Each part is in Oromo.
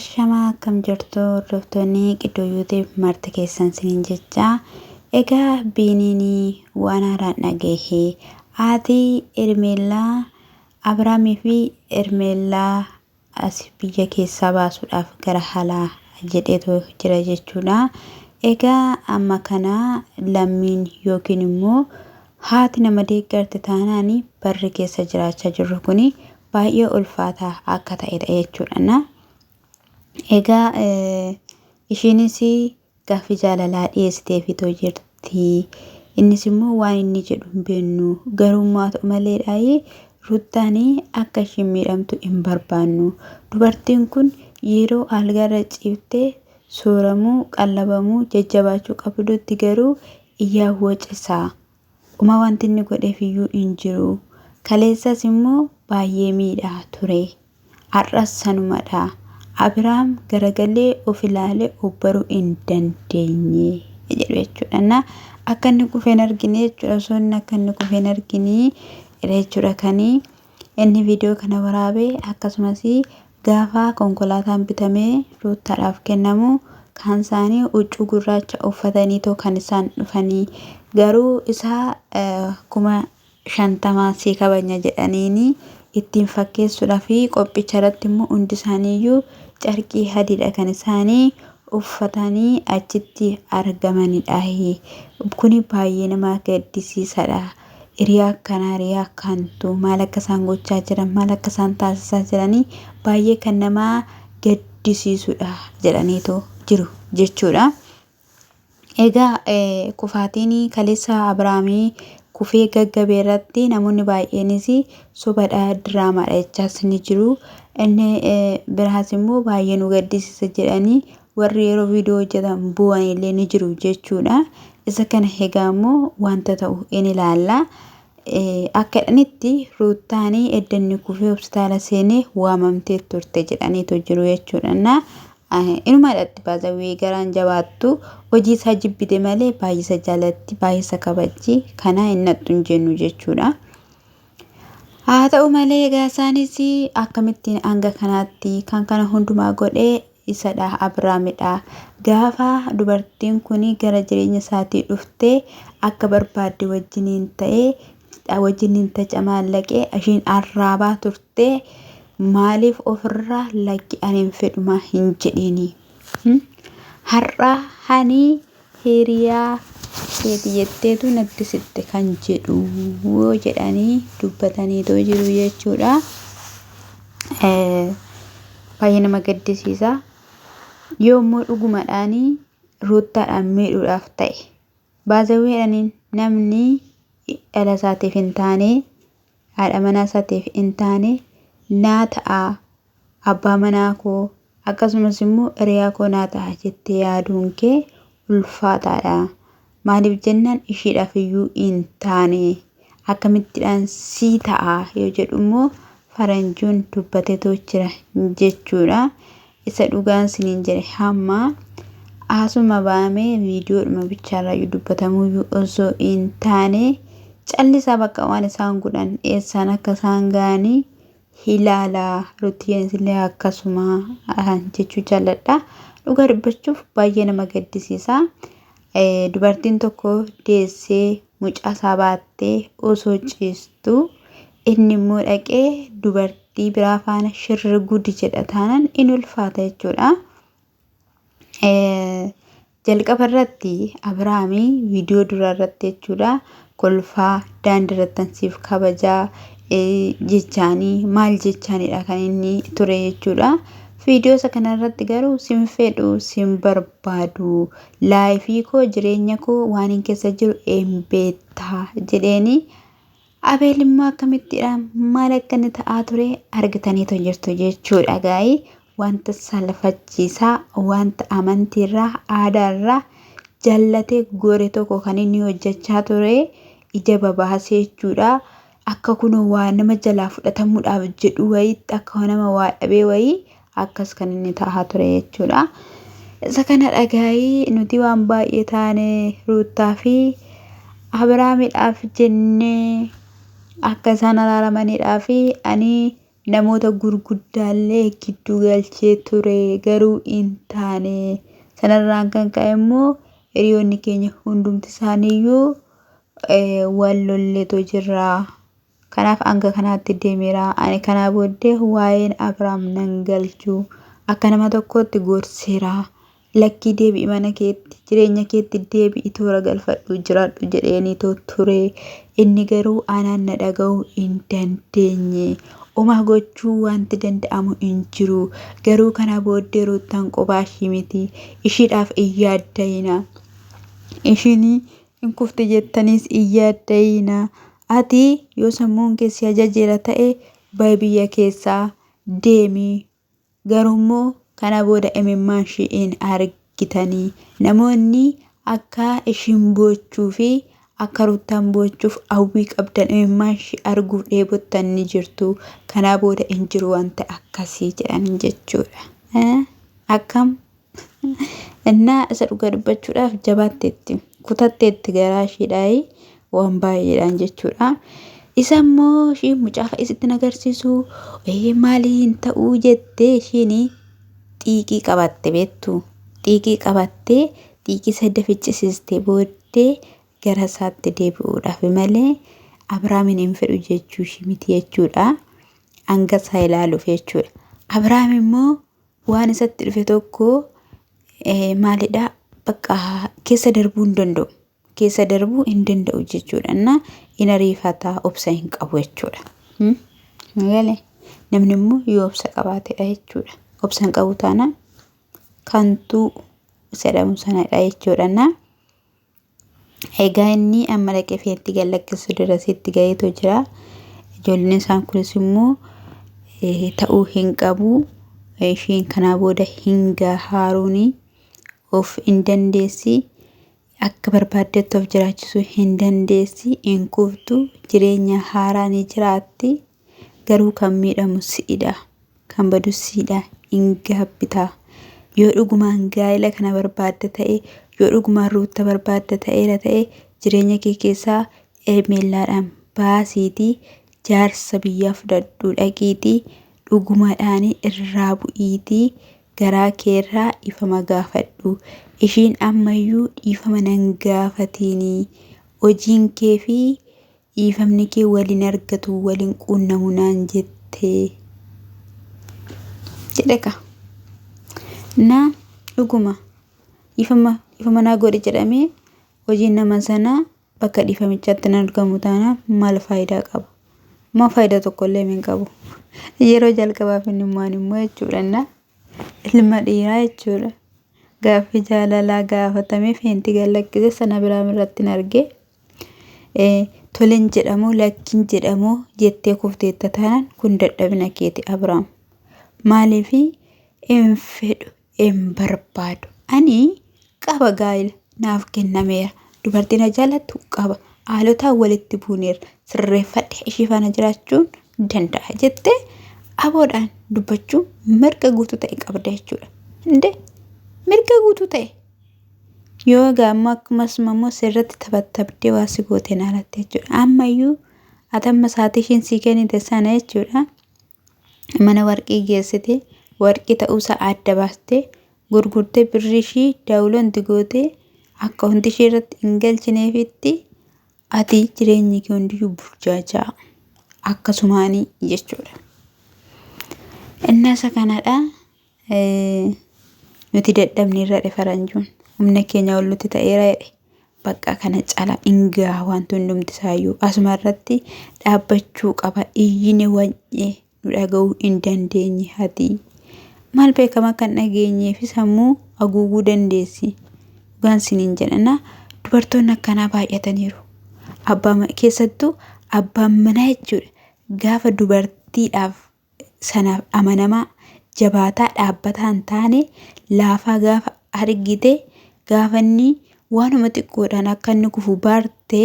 Ashamaa akkam jirtu hordoftoonni Qiddoo YouTube marti keessan siniin jecha. Egaa Biiniin waan haaraan dhagahe. Haati Hermeellaa Abiraamii fi Hermeellaa as biyya keessaa baasuudhaaf gara alaa jedheetu jira jechuudha. Egaa amma kana lammiin yookiin immoo haati nama deeggarte taanaan barri keessa jiraachaa jirru kuni baay'ee ulfaataa akka ta'edha jechuudha. Egaa ishiinis gaaffii jaalalaa dhiyeessiteefitoo jirti. Innis immoo waan inni jedhu hin beeknu. Garuu immoo haa ta'u maleedha Ruuttaan akka ishiin miidhamtu hin barbaannu. Dubartiin kun yeroo algaarra ciiftee sooramuu, qallabamuu, jajjabaachuu qabdutti garuu iyyaa wocisaa. Uma wanti inni godheef iyyuu hin jiru. Kaleessas immoo baay'ee miidhaa ture. Har'as sanumadha. Abiraam garagalee of ilaalee of baruu hin dandeenye jedhu jechuudha. Na akka inni kufe hin argine jechuudha. Osoo inni akka inni kufe hin argine jechuudha kan inni viidiyoo kana waraabe akkasumas gaafa konkolaataan bitamee Ruuttaadhaaf kennamu kaan isaanii huccuu gurraacha uffataniitoo kan isaan dhufanii garuu isaa 50,000 sii kabajna jedhaniini ittiin fakkeessuudhaaf qophicha irratti immoo hundi isaaniiyyuu carqii adiidha kan isaanii uffatanii achitti argamanidha. Kuni baay'ee nama gaddisiisadha. Hiriyaa akkanaa hiriyaa akkaantu maal akka isaan gochaa jiran maal akka isaan taasisaa jiranii baay'ee kan nama gaddisiisudha jedhaniitu jiru jechuudha. Egaa kufaatiin kaleessa Abiraamii kufee gaggabe irratti namoonni baay'eenis sobadha diraamaadha jechaas ni jiru. Inni biraas immoo baay'ee nu gaddisiisa jedhanii warri yeroo viidiyoo hojjetan bu'an illee ni jiru jechuudha. Isa kana egaa immoo wanta ta'u in ilaalla. Akka jedhanitti Ruuttaan edda inni kufee hospitaala seenee waamamtee turte jedhaniitu jiru jechuudha. Inuma dhatti baasawwee garaan jabaattu hojii isaa jibbite malee baay'isa jaalatti baay'isa kabajji kana hin naqxu hin jennu jechuudha. Haa ta'u malee egaa isaanis akkamittiin hanga kanaatti kan kana hundumaa godhee isadha Abiraamidha. Gaafa dubartiin kun gara jireenya isaatii dhuftee akka barbaadde wajjiniin ta'ee wajjiniin tacamaallaqee ishiin arraabaa turte maaliif ofirraa lakki ani hin fedhuma hin jedhiini. Har'a hani hiriyaa keeti jetteetu natti sitte kan jedhu jedhanii dubbataniitoo jiru jechuudha. Baay'ee nama gaddisiisa. Yoo immoo dhugumadhaan Ruuttaadhaan miidhuudhaaf ta'e baazawweedhaan namni dhala isaatiif hin taane haadha manaa isaatiif hin taane naa ta'a abbaa manaa koo akkasumas immoo hiriyaa koo naa ta'a jettee yaaduun kee ulfaataadha. Maaliif jennaan ishiidhaaf iyyuu hin taane akkamittidhaan sii ta'a yoo jedhu immoo faranjuun dubbateetoo jira jechuudha. Isa dhugaan siniin jedhe hamma asuma baamee viidiyoodhuma bichaarraayyuu dubbatamuyyuu osoo hin taane callisaa bakka waan isaan godhan eessaan akka isaan ga'anii ilaala Ruttiyeenis illee akkasuma jechuu jaalladha. Dhugaa dubbachuuf baay'ee nama gaddisiisa. Dubartiin tokko deessee mucaa isaa baattee osoo ciistu inni immoo dhaqee dubartii biraa faana shirri gudi jedha taanaan in ulfaata jechuudha. Jalqaba irratti Abiraamii viidiyoo duraa irratti jechuudha kolfaa daandii irratti siif kabajaa jechaanii maal jechaanidha kan inni ture jechuudha. Viidiyoo isa kana irratti garuu sin fedhu sin barbaadu laayifii koo jireenya koo waan hin keessa jiru hin beektaa jedheeni Abeel immoo akkamittidha maal akka inni ta'aa ture argitaniitu jirtu jechuudha gaa'ii wanta salfachiisaa wanta amantiirraa aadaarraa jallatee gore tokko kan inni hojjechaa ture ija babaasee jechuudha. Akka kunoo waa nama jalaa fudhatamuudhaaf jedhu wayiitti akka nama waa dhabee wayii akkas kan inni ta'aa ture jechuudha. Isa kana dhagaayii nuti waan baay'ee taane Ruuttaa fi Abiraamidhaaf jennee akka isaan araaramaniidhaaf ani Namoota gurguddaallee gidduu galchee ture garuu hin taane. Sanarraan kan ka'e immoo hiriyoonni keenya hundumti isaaniiyyuu wal lolleetoo jirra. Kanaaf hanga kanaatti deemeera. Ani kanaa booddee waa'een Abiraam nan galchu. Akka nama tokkootti gorseera. Lakkii deebi'i mana keetti, jireenya keetti deebi'i toora galfadhu jiraadhu jedheeniitoo ture. Inni garuu anaan na dhaga'uu hin dandeenye. Homaa gochuu wanti danda'amu hin jiru. Garuu kana booddee Ruuttaan qophaa ishii miti. Ishiidhaaf hin yaadda'ina. Ishiin hin kufti jettaniis hin yaadda'ina. Ati yoo sammuun kee si ajajeera ta'e bahi biyya keessaa deemi. Garuummoo kana booda imimmaan ishii hin argitanii. Namoonni akka ishiin boochuu fi akka Ruuttaan boochuuf hawwii qabdan imimmaan ishii arguuf dheebottan ni jirtu. Kanaa booda hin jiru wanta akkasii jedhan jechuudha. Akkam? Innaa isa dhugaa dubbachuudhaaf jabaatteetti kutatteetti garaa ishiidhaayi waan baay'eedhaan jechuudha. Isa immoo ishii mucaa fa'i sitti agarsiisu ee maalii hin ta'uu jettee ishiin xiiqii qabatte beektu. Xiiqii qabattee xiiqii sadda ficcisiistee booddee gara isaatti deebi'uudhaaf malee Abiraamiin hin fedhu jechuu ishii miti jechuudha. Hanga isaa ilaaluuf jechuudha. Abiraam immoo waan isatti dhufe tokko maalidha bakka keessa darbuu hin danda'u. Keessa darbuu hin danda'u jechuudha. Inna hin ariifata obsa hin qabu jechuudha. Galee namni immoo yoo obsa qabaatedha jechuudha. Obsa hin qabu taanaan kantuu jedhamu sanadha jechuudha. Inna egaa inni amma dhaqee feetti gad lakkisu dirasitti ga'eetu jira. Ijoolleen isaan kunis immoo ta'uu hin qabu. Ishiin kanaa booda hin gahaaruuni of hin dandeessi. Akka barbaaddetti of jiraachisuu hin dandeessi. Hin kuftu. Jireenya haaraa ni jiraatti. Garuu kan miidhamu si'idha. Kan badu siidha. Hin gaabbita. Yoo dhugumaan gaa'ela kana barbaadda ta'e, yoo dhugumaan Ruutta barbaadda ta'eera ta'e, jireenya kee keessaa Hermeellaadhaan baasiitii jaarsa biyyaa fudhadhuu dhaqiitii dhugumadhaan irraa bu'iitii garaa keerraa dhiifama gaafadhu. Ishiin ammayyuu dhiifama nan gaafatiini. Hojiin kee fi Dhiifamni kee wal hin argatu, wal hin quunnamu naan jette. Jedhe ka. Na dhuguma dhiifama dhiifama naa godhi jedhamee hojiin nama sanaa bakka dhiifamichaatti hin argamu taanaan maal faayidaa qaba? Maal faayidaa tokkollee hin qabu. Yeroo jalqabaaf inni immoo immoo jechuudha na ilma dhiiraa jechuudha. Gaaffii jaalalaa gaafatamee feentii gad lakkise sana biraa irratti hin argee. Tolen jedhamoo lakkin jedhamoo jettee kufteetta taanaan kun dadhabina keeti Abrahaam. Maaliif hin fedhu hin barbaadu. Ani qaba gaa'ela naaf kennameera. Dubartii na jaallattu qaba. Haalotaan walitti buuneera. Sirreeffadhe ishii faana jiraachuun danda'a jettee aboodhaan dubbachuu mirga guutuu ta'e qabda jechuudha. Indee mirga guutuu ta'e. Yoo egaa ammoo akkumasuma immoo sirratti taphattabdee waa si gooteen alatti jechuudha. Ammayyuu ati amma sa'aatii ishiin sii kennite sana jechuudha. Mana warqii geessite warqii ta'uusaa adda baastee gurgurtee birrii ishii daawulanti gootee akka hundi ishee irratti hin galchineefitti ati jireenyi kee hundiyyuu burjaajaa akkasumaanii jechuudha. Inni isa kanadha. Nuti dadhabneerra jedhe faranjuun. Humna keenya ol nutti ta'eera jedhe. Bakka kana cala hin gaha wanti hundumti isaayyuu asuma irratti dhaabbachuu qaba. Iyyine wanyee nu dhaga'uu hin dandeenye hati. Maal beekama kan dhageenyee fi sammuu haguuguu dandeessi. Dhugaan siniin jedhana dubartoonni akkanaa baay'ataniiru. Abbaa keessattuu abbaan manaa jechuudha. Gaafa dubartiidhaaf sanaaf amanamaa, jabaataa, dhaabbataa hin taane laafaa gaafa argite gaafa inni waanuma xiqqoodhaan akka inni kufu barte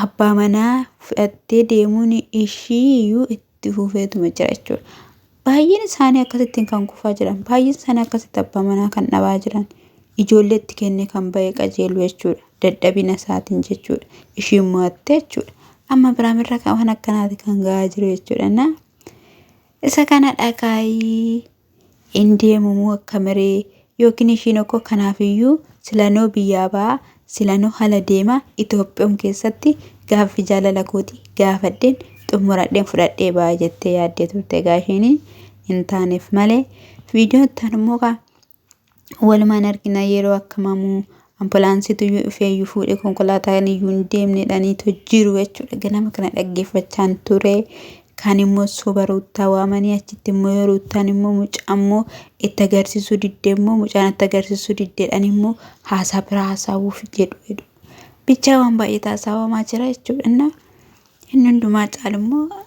abbaa manaa fudhattee deemuun ishii iyyuu itti fufeetuma jira jechuudha. Baay'een isaanii akkasittiin kan kufaa jiran, baay'een isaanii akkasitti abbaa manaa kan dhabaa jiran, ijoollee itti kennee kan ba'e qajeelu jechuudha. Dadhabina isaatiin jechuudha. Ishiin mo'atte jechuudha. Amma Abiraam irra waan akkanaati kan ga'aa jiru jechuudha. Na Isa kana dhagaayii hin deemumuu akka miree yookiin ishiin okko kanaafiyyuu silanoo biyyaa ba'a silanoo hala deema Itoophiyoom keessatti gaaffii jaalala kooti gaafadheen xumuradheen fudhadhee ba'a jettee yaaddee turte egaa ishiin hin taaneef malee. Viidiyoon itti aanu immoo kaa walumaan argina yeroo akka mamuu ambulaansiitu iyyuu dhufee iyyuu fuudhee konkolaataan iyyuu hin deemnedhaniitu jiru jechuudha. Ganama kana dhaggeeffachaan ture. Kaan immoo soba ruuttaa waamanii achitti immoo yoo ruuttaan immoo mucaa immoo itti agarsiisuu diddee immoo mucaan itti agarsiisuu diddeedhaan immoo haasaa biraa haasawuuf jedhu jedhu. Bichaa waan baay'ee haasawwamaa jira jechuudha. Innaa inni hundumaa caalu immoo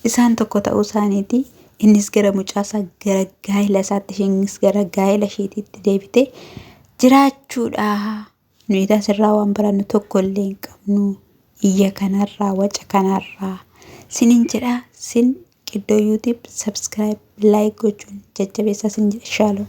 isaan tokko ta'uu isaaniiti. Innis gara mucaasaa gara gaa'ela isaatti isheenis gara gaa'ela isheetiitti deebite jiraachuudha. Nuyi asirraa waan barannu tokko illee hin qabnu. Iyya kanarraa waca kanarraa sinin jedha sin qiddoo YouTube subscribe like gochuun jajjabeessaa sin jedha shaaloo.